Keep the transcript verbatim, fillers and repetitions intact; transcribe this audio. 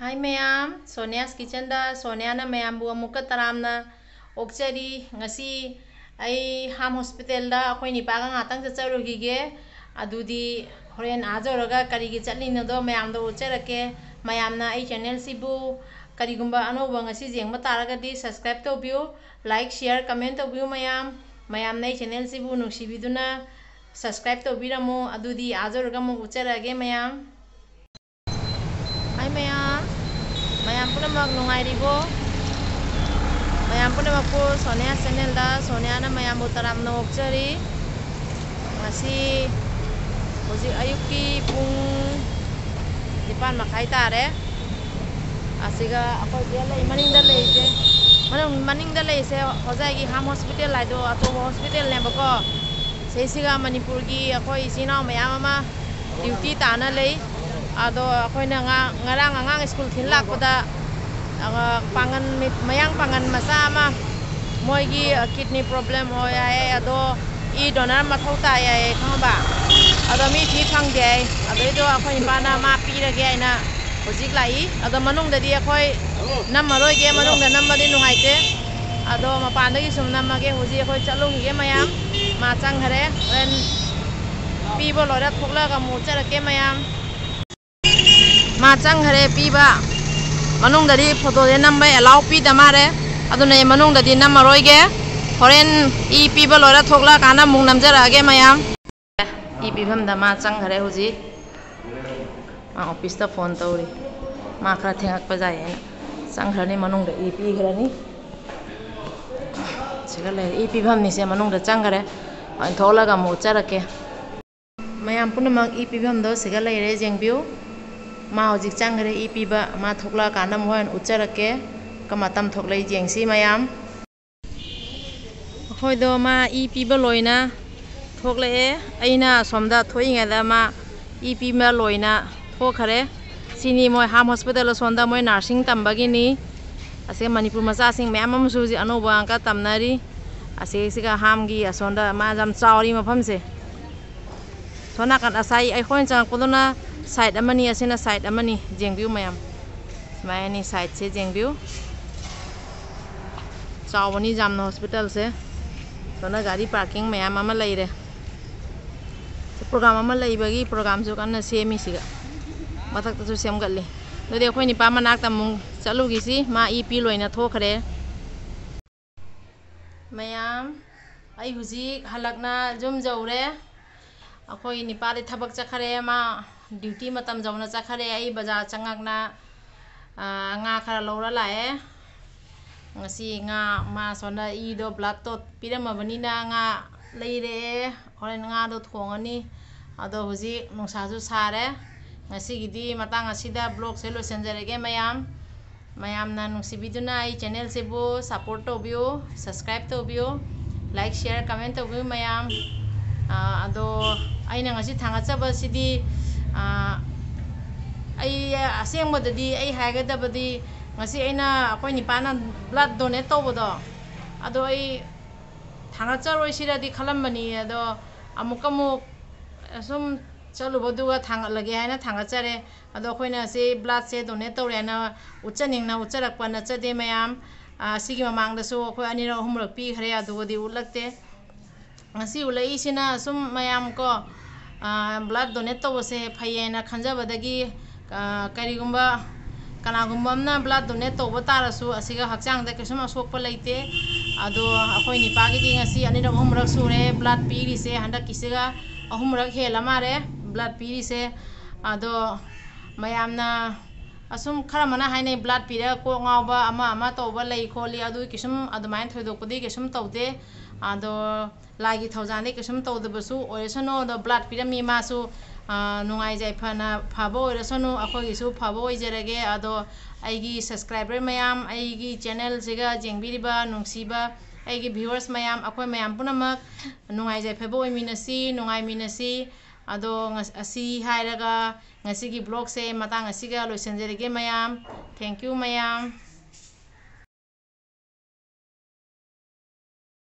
ꯍꯥꯏ ꯃꯌꯥꯝ, ꯁꯣꯅꯤꯌꯥꯁ ꯀꯤꯆꯟꯗ ꯁꯣꯅꯤꯌꯥꯅ ꯃꯌꯥꯝꯕꯨ ꯑꯃꯨꯛꯀ ꯇꯔꯥꯝꯅ ꯑꯣꯛꯆꯔꯤ꯫ ꯉꯁꯤ ꯑꯩ ꯍꯥꯝ ꯍꯣꯁꯄꯤꯇꯥꯜꯗ ꯑꯩꯈꯣꯏ ꯅꯤꯄꯥꯒ ꯉꯥꯛꯇꯪ ꯆꯠꯆꯔꯨꯈꯤꯒꯦ꯫ ꯑꯗꯨꯗꯤ ꯍꯣꯔꯦꯟ ꯑꯥ ꯌꯧꯔꯒ ꯀꯔꯤꯒꯤ ꯆꯠꯂꯤꯅꯣꯗꯣ ꯃꯌꯥꯝꯗ ꯎꯠꯆꯔꯛꯀꯦ꯫ ꯃꯌꯥꯝꯅ ꯑꯩ ꯆꯦꯅꯦꯜꯁꯤꯕꯨ ꯀꯔꯤꯒꯨꯝꯕ ꯑꯅꯧꯕ ꯉꯁꯤ ꯌꯦꯡꯕ ꯇꯥꯔꯒꯗꯤ subscribe ꯇꯧꯕꯤꯌꯨ, like, share, comment ꯇꯧꯕꯤꯌꯨ ꯃꯌꯥꯝ꯫ ꯃꯌꯥꯝꯅ ꯑꯩ ꯆꯦꯅꯦꯜꯁꯤꯕꯨ ꯅꯨꯡꯁꯤꯕꯤꯗꯨꯅ subscribe ꯇꯧꯕꯤꯔꯝꯃꯨ꯫ ꯑꯗꯨꯗꯤ ꯑꯥ ꯌꯧꯔꯒ ꯑꯃꯨꯛ ꯎꯠꯆꯔꯛꯑꯒꯦ ꯃꯌꯥꯝ꯫ ꯍꯥꯏ ꯃꯌꯥꯝ, ꯃꯌꯥꯝ ꯄꯨꯝꯅꯃꯛ ꯅꯨꯡꯉꯥꯏꯔꯤꯕꯣ? ꯃꯌꯥꯝ ꯄꯨꯝꯅꯃꯛꯄꯨ ꯁꯣꯅꯤꯌꯥ ꯆꯦꯅꯦꯜꯗ ꯁꯣꯅꯤꯌꯥꯅ ꯃꯌꯥꯝꯕꯨ ꯇꯔꯥꯝꯅ ꯑꯣꯛꯆꯔꯤ꯫ ꯉꯁꯤ ꯍꯧꯖꯤꯛ ꯑꯌꯨꯛꯀꯤ ꯄꯨꯡ ꯅꯤꯄꯥꯟ ꯃꯈꯥꯏ ꯇꯥꯔꯦ꯫ ꯑꯁꯤꯒ ꯑꯩꯈꯣꯏ ꯆꯦ ꯂꯩ, ꯃꯅꯤꯡꯗ ꯂꯩꯔꯤꯁꯦ, ꯃꯅꯨꯡ-, ꯃꯅꯤꯡꯗ ꯂꯩꯔꯤꯁꯦ ꯍꯣꯖꯥꯏꯒꯤ ꯍꯥꯝ ꯍꯣꯁꯄꯤꯇꯥꯜ ꯍꯥꯏꯗꯣ ꯑꯆꯧꯕ ꯍꯣꯁꯄꯤꯇꯥꯜꯅꯦꯕꯀꯣ꯫ ꯁꯤꯁꯤꯒ ꯃꯅꯤꯄꯨꯔꯒꯤ ꯑꯩꯈꯣꯏ ꯏꯆꯤꯜ ꯏꯅꯥꯎ ꯃꯌꯥꯝ ꯑꯃ ꯗ꯭ꯌꯨꯇꯤ ꯇꯥꯅ ꯂꯩ꯫ ꯑꯗꯣ ꯑꯩꯈꯣꯏꯅ ꯉꯥ-, ꯉꯔꯥꯡ ꯑꯉꯥꯡ ꯁ꯭ꯀꯨꯜ ꯊꯤꯟ ꯂꯥꯛꯄꯗ, ꯑ, ꯄꯥꯡꯒꯟ ꯃꯤ-, ꯃꯌꯥꯡ ꯄꯥꯡꯒꯟ ꯃꯆꯥ ꯑꯃ ꯃꯣꯏꯒꯤ, ꯑ, ꯀꯤꯗꯅꯤ ꯄ꯭ꯔꯣꯕ꯭ꯂꯦꯝ ꯑꯣꯏ ꯍꯥꯏꯌꯦ꯫ ꯑꯗꯣ ꯏ ꯗꯣꯅꯔ ꯃꯊꯧ ꯇꯥꯏ ꯍꯥꯏꯌꯦ, ꯈꯪꯉꯕ? ꯑꯗꯣ ꯃꯤ ꯊꯤ ꯐꯪꯗꯦ ꯍꯥꯏ꯫ ꯑꯗꯩꯗꯣ ꯑꯩꯈꯣꯏ ꯅꯤꯄꯥꯅ ꯃꯥ ꯄꯤꯔꯒꯦ ꯍꯥꯏꯅ ꯍꯧꯖꯤꯛ ꯂꯥꯛꯏ꯫ ꯑꯗꯣ ꯃꯅꯨꯡꯗꯗꯤ ꯑꯩꯈꯣꯏ ꯅꯝꯃꯔꯣꯏꯒꯦ, ꯃꯅꯨꯡꯗ ꯅꯝꯃꯗꯤ ꯅꯨꯡꯉꯥꯏꯇꯦ꯫ ꯑꯗꯣ ꯃꯄꯥꯟꯗꯒꯤ ꯁꯨꯝ ꯅꯝꯃꯒꯦ꯫ ꯍꯧꯖꯤꯛ ꯑꯩꯈꯣꯏ ꯆꯠꯂꯨꯈꯤꯒꯦ ꯃꯌꯥꯝ꯫ ꯃꯥ ꯆꯪꯈꯔꯦ꯫ ꯍꯣꯔꯦꯟ ꯄꯤꯕ ꯂꯣꯏꯔ ꯊꯣꯛꯂꯛꯑꯒ ꯑꯃꯨꯛ ꯎꯠꯆꯔꯛꯀꯦ ꯃꯌꯥꯝ꯫ ꯃꯥ ꯆꯪꯈꯔꯦ ꯄꯤꯕ꯫ ꯃꯅꯨꯡꯗꯗꯤ ꯐꯣꯇꯣꯁꯦ ꯅꯝꯕ ꯑꯦꯂꯥꯎ ꯄꯤꯗ ꯃꯥꯜꯂꯦ꯫ ꯑꯗꯨꯅ ꯑꯩ ꯃꯅꯨꯡꯗꯗꯤ ꯅꯝꯃꯔꯣꯏꯒꯦ꯫ ꯍꯣꯔꯦꯟ ꯏ ꯄꯤꯕ ꯂꯣꯏꯔ ꯊꯣꯛꯂꯛꯑꯀꯥꯟꯗ ꯑꯃꯨꯛ ꯅꯝꯖꯔꯛꯑꯒꯦ ꯃꯌꯥꯝ꯫ ꯏ ꯄꯤꯐꯝꯗ ꯃꯥ ꯆꯪꯈꯔꯦ ꯍꯧꯖꯤꯛ꯫ ꯃꯥ ꯑꯣꯐꯤꯁꯇ ꯐꯣꯟ ꯇꯧꯔꯤ꯫ ꯃꯥ ꯈꯔ ꯊꯦꯡꯉꯛꯄ ꯌꯥꯏꯌꯦꯅ ꯆꯪꯈ꯭ꯔꯅꯤ, ꯃꯅꯨꯡꯗ ꯏ ꯄꯤꯈ꯭ꯔꯅꯤ꯫ ꯁꯤꯒ ꯂꯩꯔꯦ, ꯏ ꯄꯤꯐꯝꯅꯤꯁꯦ, ꯃꯅꯨꯡꯗ ꯆꯪꯈꯔꯦ꯫ ꯍꯣꯔꯦꯟ ꯊꯣꯛꯂꯒ ꯑꯃꯨꯛ ꯎꯠꯆꯔꯛꯀꯦ꯫ ꯃꯌꯥꯝ ꯄꯨꯝꯅꯃꯛ ꯏ ꯄꯤꯐꯝꯗꯣ ꯁꯤꯒ ꯂꯩꯔꯦ, ꯌꯦꯡꯕꯤꯌꯨ꯫ ꯃꯥ ꯍꯧꯖꯤꯛ ꯆꯪꯈ꯭ꯔꯦ ꯏ ꯄꯤꯕ꯫ ꯃꯥ ꯊꯣꯛꯂꯛꯑꯀꯥꯟꯗ ꯑꯃꯨꯛ ꯍꯣꯔꯦꯟ ꯎꯠꯆꯔꯛꯀꯦ꯫ ꯀꯃꯥꯏ ꯃꯇꯝ ꯊꯣꯛꯂꯛꯏ ꯌꯦꯡꯁꯤ ꯃꯌꯥꯝ꯫ ꯑꯩꯈꯣꯏꯗꯣ ꯃꯥ ꯏ ꯄꯤꯕ ꯂꯣꯏꯅ ꯊꯣꯛꯂꯛꯑꯦ꯫ ꯑꯩꯅ ꯑꯁꯣꯝꯗ ꯊꯣꯛꯏꯉꯩꯗ ꯃꯥ ꯏ ꯄꯤꯕ ꯂꯣꯏꯅ ꯊꯣꯛꯈꯔꯦ꯫ ꯁꯤꯅꯤ ꯃꯣꯏ ꯍꯥꯝ ꯍꯣꯁꯄꯤꯇꯥꯜ ꯑꯁꯣꯝꯗ ꯃꯣꯏ ꯅꯔꯁꯤꯡ ꯇꯝꯕꯒꯤꯅꯤ꯫ ꯑꯁꯤꯒ ꯃꯅꯤꯄꯨꯔ ꯃꯆꯥꯁꯤꯡ ꯃꯌꯥꯝ ꯑꯃꯁꯨ ꯍꯧꯖꯤꯛ ꯑꯅꯧꯕ ꯉꯥꯛꯇ ꯇꯝꯅꯔꯤ꯫ ꯑꯁꯤꯁꯤꯒ ꯍꯥꯝꯒꯤ ꯑꯁꯣꯝꯗ ꯃꯥ ꯌꯥꯝ ꯆꯥꯎꯔꯤ ꯃꯐꯝꯁꯦ꯫ ꯁꯣꯝ ꯅꯥꯀꯟ ꯑꯁꯥꯏ ꯑꯩꯈꯣꯏꯅ ꯆꯪꯉꯛꯄꯗꯨꯅ ꯁꯥꯏꯠ ꯑꯃꯅꯤ, ꯑꯁꯤꯅ ꯁꯥꯏꯠ ꯑꯃꯅꯤ꯫ ꯌꯦꯡꯕꯤꯌꯨ ꯃꯌꯥꯝ꯫ ꯃꯌꯥꯏ ꯑꯅꯤ ꯁꯥꯏꯠꯁꯦ ꯌꯦꯡꯕꯤꯌꯨ꯫ ꯆꯥꯎꯕꯅꯤ ꯌꯥꯝꯅ ꯍꯣꯁꯄꯤꯇꯥꯜꯁꯦ꯫ ꯁꯣꯝꯗ ꯒꯥꯔꯤ ꯄꯥꯔꯀꯤꯡ ꯃꯌꯥꯝ ꯑꯃ ꯂꯩꯔꯦ꯫ ꯄ꯭ꯔꯣꯒ꯭ꯔꯥꯝ ꯑꯃ ꯂꯩꯕꯒꯤ ꯄ꯭ꯔꯣꯒ꯭ꯔꯥꯝꯁꯨ ꯀꯟꯅ ꯁꯦꯝꯃꯤ ꯁꯤꯒ꯫ ꯃꯊꯛꯇꯁꯨ ꯁꯦꯝꯒꯠꯂꯤ꯫ ꯑꯗꯨꯗꯤ ꯑꯩꯈꯣꯏ ꯅꯤꯄꯥ ꯃꯅꯥꯛꯇ ꯑꯃꯨꯛ ꯆꯠꯂꯨꯈꯤꯁꯤ꯫ ꯃꯥ ꯏ ꯄꯤ ꯂꯣꯏꯅ ꯊꯣꯛꯈ꯭ꯔꯦ꯫ ꯃꯌꯥꯝ, ꯑꯩ ꯍꯧꯖꯤꯛ ꯍꯜꯂꯛꯅ ꯌꯨꯝ ꯌꯧꯔꯦ꯫ ꯑꯩꯈꯣꯏ ꯅꯤꯄꯥꯗꯤ ꯊꯕꯛ ꯆꯠꯈ꯭ꯔꯦ, ꯃꯥ ꯗ꯭ꯌꯨꯇꯤ ꯃꯇꯝ ꯌꯧꯅ ꯆꯠꯈ꯭ꯔꯦ꯫ ꯑꯩ ꯕꯖꯥꯔ ꯆꯪꯉꯛꯅ, ꯑꯥ, ꯉꯥ ꯈꯔ ꯂꯧꯔ ꯂꯥꯛꯑꯦ꯫ ꯉꯁꯤ ꯉꯥ ꯃꯥ ꯁꯣꯝꯗ ꯏꯗꯣ ꯕ꯭ꯂꯠꯇꯣ ꯄꯤꯔꯝꯃꯕꯅꯤꯅ ꯉꯥ ꯂꯩꯔꯛꯑꯦ꯫ ꯍꯣꯔꯦꯟ ꯉꯥꯗꯣ ꯊꯣꯡꯉꯅꯤ꯫ ꯑꯗꯣ ꯍꯧꯖꯤꯛ ꯅꯨꯡꯁꯥꯁꯨ ꯁꯥꯔꯦ꯫ ꯉꯁꯤꯒꯤꯗꯤ ꯃꯇꯥꯡ ꯑꯁꯤꯗ ꯕ꯭ꯂꯣꯒꯁꯦ ꯂꯣꯏꯁꯤꯟꯖꯔꯒꯦ ꯃꯌꯥꯝ꯫ ꯃꯌꯥꯝꯅ ꯅꯨꯡꯁꯤꯕꯤꯗꯨꯅ ꯑꯩ ꯆꯦꯅꯦꯜꯁꯤꯕꯨ ꯁꯞꯄꯣꯔꯠ ꯇꯧꯕꯤꯌꯨ, ꯁꯕꯁꯀ꯭ꯔꯥꯏꯕ ꯇꯧꯕꯤꯌꯨ, ꯂꯥꯏꯛ, ꯁꯤꯌꯔ, ꯀꯃꯦꯟ ꯇꯧꯕꯤꯌꯨ ꯃꯌꯥꯝ꯫ ꯑꯥ, ꯑꯗꯣ ꯑꯩꯅ ꯉꯁꯤ ꯊꯥꯡꯒꯠꯆꯕꯁꯤꯗꯤ, ꯑꯥ, ꯑꯩ ꯑꯁꯦꯡꯕꯗꯗꯤ ꯑꯩ ꯍꯥꯏꯒꯗꯕꯗꯤ ꯉꯁꯤ ꯑꯩꯅ, ꯑꯩꯈꯣꯏ ꯅꯤꯄꯥꯅ ꯕ꯭ꯂꯠ ꯗꯣꯅꯦꯠ ꯇꯧꯕꯗꯣ, ꯑꯗꯣ ꯑꯩ ꯊꯥꯡꯒꯠꯆꯔꯣꯏꯁꯤꯔꯗꯤ ꯈꯜꯂꯝꯕꯅꯤ꯫ ꯑꯗꯣ ꯑꯃꯨꯛꯀ ꯑꯃꯨꯛ ꯁꯨꯝ ꯆꯠꯂꯨꯕꯗꯨꯒ ꯊꯥꯡꯒꯠꯂꯒꯦ ꯍꯥꯏꯅ ꯊꯥꯡꯒꯠꯆꯔꯦ꯫ ꯑꯗꯣ ꯑꯩꯈꯣꯏꯅ ꯁꯤ ꯕ꯭ꯂꯠꯁꯦ ꯗꯣꯅꯦꯠ ꯇꯧꯔꯦ ꯍꯥꯏꯅ ꯎꯠꯆꯅꯤꯡꯅ ꯎꯠꯆꯔꯛꯄ ꯅꯠꯆꯗꯦ ꯃꯌꯥꯝ꯫ ꯑꯥ, ꯁꯤꯒꯤ ꯃꯃꯥꯡꯗꯁꯨ ꯑꯩꯈꯣꯏ ꯑꯅꯤꯔꯛ ꯑꯍꯨꯝꯔꯛ ꯄꯤꯈ꯭ꯔꯦ, ꯑꯗꯨꯒꯗꯤ ꯎꯠꯂꯛꯇꯦ꯫ ꯉꯁꯤ ꯎꯠꯂꯛꯏꯁꯤꯅ ꯁꯨꯝ ꯃꯌꯥꯝ ꯀꯣ, ꯑꯥ, ꯕ꯭ꯂꯠ ꯗꯣꯅꯦꯠ ꯇꯧꯕꯁꯦ ꯐꯩꯌꯦꯅ ꯈꯟꯖꯕꯗꯒꯤ, ꯑꯥ, ꯀꯔꯤꯒꯨꯝꯕ ꯀꯅꯥꯒꯨꯝꯕ ꯑꯃꯅ ꯕ꯭ꯂꯠ ꯗꯣꯅꯦꯠ ꯇꯧꯕ ꯇꯥꯔꯁꯨ ꯑꯁꯤꯒ ꯍꯛꯆꯥꯡꯗ ꯀꯩꯁꯨꯝ ꯑꯁꯣꯛꯄ ꯂꯩꯇꯦ꯫ ꯑꯗꯣ ꯑꯩꯈꯣꯏ ꯅꯤꯄꯥꯒꯤꯗꯤ ꯉꯁꯤ ꯑꯅꯤꯔꯛ ꯑꯍꯨꯝꯔꯛ ꯁꯨꯔꯦ ꯕ꯭ꯂꯠ ꯄꯤꯔꯤꯁꯦ, ꯍꯟꯗꯛꯀꯤꯁꯤꯒ ꯑꯍꯨꯝꯔꯛ ꯍꯦꯜꯂ ꯃꯥꯜꯂꯦ ꯕ꯭ꯂꯠ ꯄꯤꯔꯤꯁꯦ꯫ ꯑꯗꯣ ꯃꯌꯥꯝꯅ ꯑꯁꯨꯝ ꯈꯔ ꯑꯃꯅ ꯍꯥꯏꯅꯩ ꯕ꯭ꯂꯠ ꯄꯤꯔꯒ ꯀꯣꯛ ꯉꯥꯎꯕ ꯑꯃ ꯑꯃ ꯇꯧꯕ ꯂꯩ ꯈꯣꯠꯂꯤ, ꯑꯗꯨ ꯀꯩꯁꯨꯝ ꯑꯗꯨꯃꯥꯏꯅ ꯊꯣꯏꯗꯣꯛꯄꯗꯤ ꯀꯩꯁꯨꯝ ꯇꯧꯗꯦ꯫ ꯑꯗꯣ ꯂꯥꯏꯒꯤ ꯊꯧꯖꯥꯜꯗꯤ ꯀꯩꯁꯨꯝ ꯇꯧꯗꯕꯁꯨ ꯑꯣꯏꯔꯁꯅꯨ꯫ ꯑꯗꯣ ꯕ꯭ꯂꯠ ꯄꯤꯔꯝꯃꯤ ꯃꯥꯁꯨ, ꯑꯥ, ꯅꯨꯡꯉꯥꯏ ꯌꯥꯏꯐꯅ ꯐꯕ ꯑꯣꯏꯔꯁꯅꯨ, ꯑꯩꯈꯣꯏꯒꯤꯁꯨ ꯐꯕ ꯑꯣꯏꯖꯔꯒꯦ꯫ ꯑꯗꯣ ꯑꯩꯒꯤ ꯁꯕꯁꯀ꯭ꯔꯥꯏꯕꯔ ꯃꯌꯥꯝ, ꯑꯩꯒꯤ ꯆꯦꯅꯦꯜꯁꯤꯒ ꯌꯦꯡꯕꯤꯔꯤꯕ ꯅꯨꯡꯁꯤꯕ ꯑꯩꯒꯤ ꯚ꯭ꯌꯨꯋꯔꯁ ꯃꯌꯥꯝ, ꯑꯩꯈꯣꯏ ꯃꯌꯥꯝ ꯄꯨꯝꯅꯃꯛ ꯅꯨꯡꯉꯥꯏ ꯌꯥꯏꯐꯕ ꯑꯣꯏꯃꯤꯟꯅꯁꯤ, ꯅꯨꯡꯉꯥꯏꯃꯤꯟꯅꯁꯤ꯫ ꯑꯗꯣ ꯉꯁ-, ꯑꯁꯤ ꯍꯥꯏꯔꯒ ꯉꯁꯤꯒꯤ ꯕ꯭ꯂꯣꯒꯁꯦ ꯃꯇꯥꯡ ꯑꯁꯤꯒ ꯂꯣꯏꯁꯤꯟꯖꯔꯒꯦ ꯃꯌꯥꯝ꯫ Thank you ꯃꯌꯥꯝ꯫